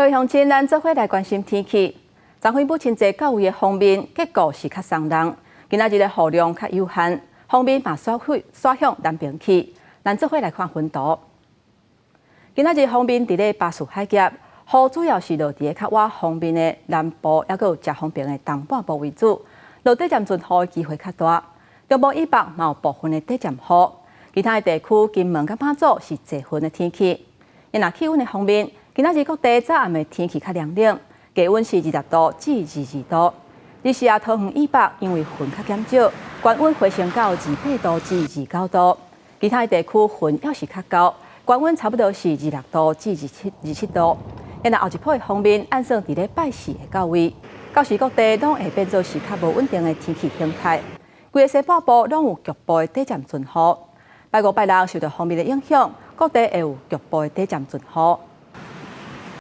各位鄉親，咱做伙來關心天氣。昨昏母親節到位的鋒面，結果是較鬆動。今仔日的雨量較有限，鋒面嘛煞去煞向南邊去。咱做伙來看雲圖。今仔日鋒面佇咧巴士海峽，雨主要是落佇咧較倚鋒面的南部，抑閣有遮風平的東半部為主。落短暫陣雨的機會較大。中部以北嘛有部分的短暫雨，其他的地區金門佮馬祖是濟雲的天氣。若氣溫的方面，今仔日各地早暗的天氣較涼冷，低溫是20度至22度。日時啊，桃園以北因為雲較減少，高溫回升到28度至29度。其他的地區雲猶是較厚，高溫差不多是26度至27度。若後一波的鋒面按算佇咧拜四會到位，到時各地攏會變做是較無穩定的天氣形態。規個西半部攏有局部的短暫陣雨。拜五、拜六受到鋒面的影響，各地會有局部的短暫陣雨。